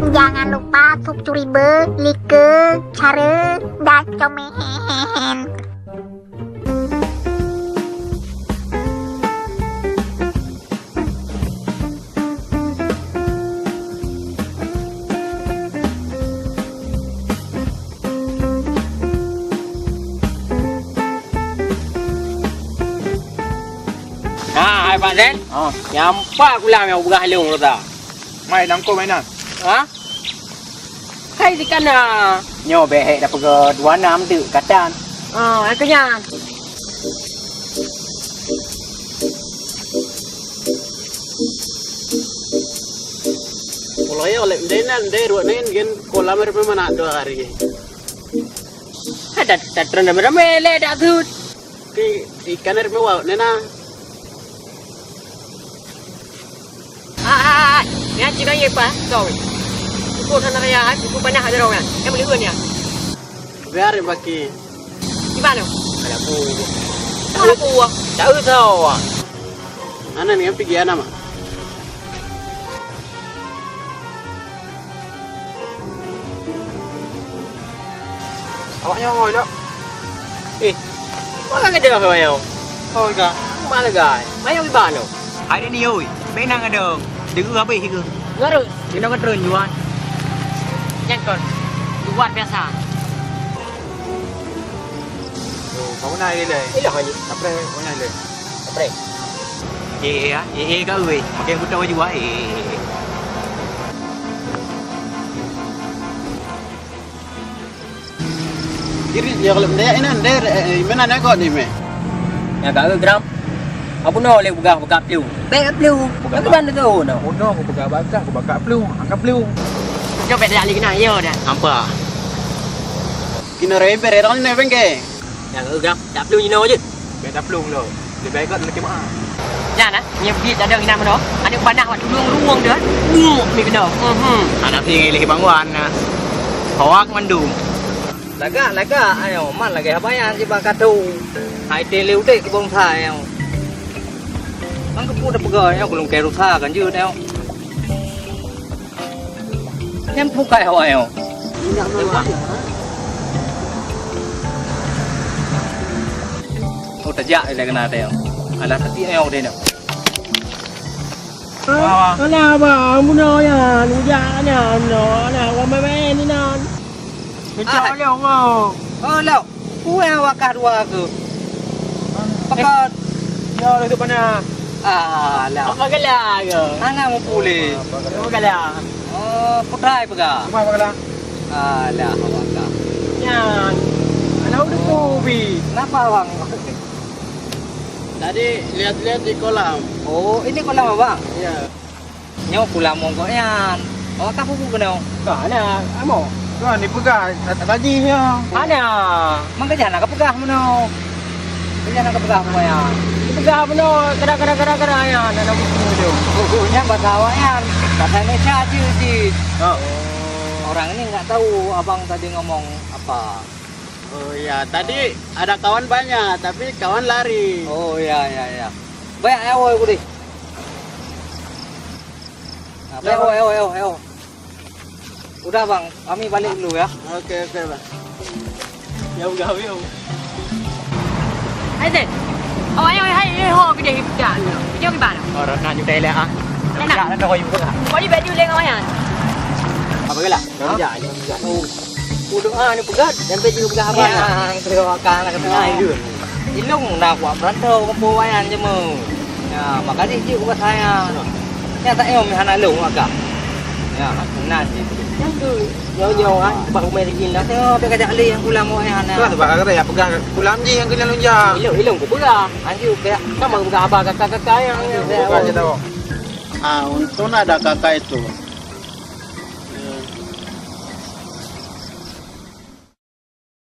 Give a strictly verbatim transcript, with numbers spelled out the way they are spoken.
Jangan lupa subscribe, like, share, dan komen. Ha, hai Pak Zain. Ha. Nyampak kulam nyang peugah lôn rota. Mai nangko mainan. Ha? Hai di kana. Nyoe bèk hek dah peugah dua nam teuk katan. Oh, hai keunyan. Mulai oleh dena deh ruwet nen gen kolam air memang nak dua hari. Hai dah dah ramai-ramai leh dah tu. Ti ikan air mewah nena. Ah, ah, ah, ah. Nyan cit ka yue paih, kau. Pukul sana raya, pukul panas ada orang. Yang boleh nyan. Biar baki. Di mana? Ada bu. Ada bu. Tak tahu. Ana ni yang pergi ana mah. Awak nyoe hôi lom. Eh, mana ada hôi nyoe? Hôi ka, mana gai? Mayo di bano. Hai ni hôi, benang ada. Dengar apa sih ke? Ngarut. Kena ngetrun juan. Nyangkut. Luar biasa. Oh, kamu nak air le? Ilah aja. Apa? Kamu nak air le? Apa? Eh, eh, ah. Eh, eh, kau, eh. Makin buta baju, ah. Eh, eh, eh. Jadi, ya, kalau benda ini, anda, eh, eh, mana nak kau ni, meh? Ya, kau, Gram. Apa nak boleh buka, buka pelu? Baik pelu. Buka. Tapi bak-, mana tu, no? Oh, no, aku buka bakak, aku bakak pelu. Angkat pelu. Jom, baik dah, lagi nak, ya, dah. Nampak. Kena reber, orang ni, bengke. Nyang eu gam, dak plueng jinoe jeuet. Bèk dak plueng lom. Leubeh gèt lakèe meu'ah. Nyan, ah, nyoe biet ladôm inan meunoe. Aneuk panah wak tulông ruwong deuh. Buk mi keunoe. Mhm. Hana pih lé bang wan na. Hoak mandum. Lagak, lagak, ayo, man lagèe haba nyan sibak katu. Hai teuh lé udép keu bangsa, ayo. Nang keupeue tapeugah, ayo, gulong keu rusa kan jeuet, ayo. Nyan bukai awak nyoe. Oh, tajak dia kena ada nyoe. Alah, tapi nyoe dia nyoe. Wah, wah. Alah, bang, bunoe nyan, ujak nyan, no, alah, wah, main-main ni nan. Kejap Ah. dia, Allah. Oh, lok. Peue nyang wakah dua keuh? Pakon? Eh, ya, lagèe mana? Alah. Apa gala ke? Hana mupulih. Apa gala? Oh, putai peugah. Cuma apa gala? Alah, wakah. Nyan. Alah, udah kubi. Kenapa, Bang? Tadi lihat-lihat di kolam. Oh, ini kolam, Abang? Iya. Nyoe pulang monggok nyan. Awak ka pupu keunoe? Ka na, amoe. Ka ni peugah, tak, tak tajih nyoe. Hana. Mangka jana ka peugah meunoe. Jana ka peugah meunoe nyan. Peugah meunoe, kada, kada, kada, kada nyan, na, na buku tu. Buku nyan bahasa awak nyan. Bahasa Indonesia je cit. Oh. Orang ini nggak tahu abang tadi ngomong apa. Oh, iya. Tadi ada kawan banyak, tapi kawan lari. Oh, iya, iya, iya. Banyak nyawa aku deh. Nah, ayo, ayo, ayo, ayo. Udah, Bang, kami balik dulu ya. Oke, oke, Bang. Ya, udah, ayo. Hai, Zain. Awak yang hai, hai, ho, gede, gede. Gede gimana? Orang nak jutai lah, ah. Nak, nak. Nak, nak, nak, nak. Kau ni baju leng awak yang? Apa gelah? Hah? Ya, ya, ya. Oh. Uduk, ah, ni peugah, sampai juga peugah abang. Ya, ketua akang nak kata. Ah, iya. Ilong nak buat berantau, kumpul wayan je mu. Ya, makasih cik buat saya. Ya, tak payah meuhana long agam. Ya, nan je. Yang tu, nyoe-nyoe kan, sebab umai lagi nak tengok, tapi kajak lé yang pulang buat yang hana. Itulah sebab kata, ya, peugah pulang je yang kena lonjak. Ilong, ilong ku peugah. Anjur, kayak sama peugah abah kakak-kakak yang, yang bukan je tahu. Ah, untung ada kakak itu.